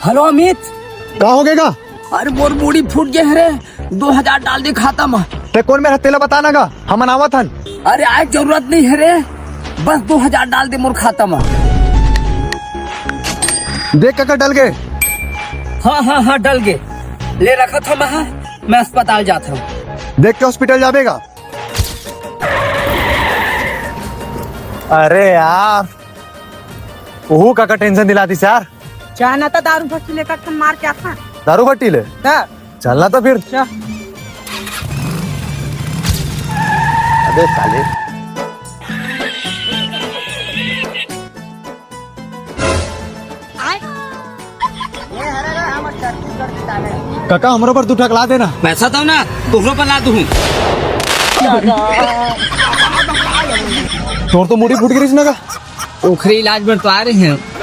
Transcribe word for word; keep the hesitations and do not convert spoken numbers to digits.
Hello Amit. का हो गे गा? अरे मोर मुड़ी फूट गे हे रे, दो हजार डाल दे खाता म। ते कोन मेर हस तेला बता ना गा, हमन आवत हन। अरे आए जरूरत नहीं हे रे, बस दो हजार डाल दे मोर खाता म। देख काका डल गे। हाँ हाँ हाँ डल गे, ले रखत हँव मैं, मैं अस्पताल जात हँव। देख के हॉस्पिटल जाबे गा। अरे यार, ओहू काका टेंशन दिला दिस यार। चाह ना तो दारू भट्टी लेकर तुम मार के आता। दारू भट्टी ले? हाँ। चलना तो फिर। चल। अबे साले। काका, हमरो पर दू ठक ला देना। पैसा दो ना, तुहरो पर ला दूँ। तोर तो मुड़ी फूट गिरिस ना का? ओखरे इलाज बर तो आ रहे हैं।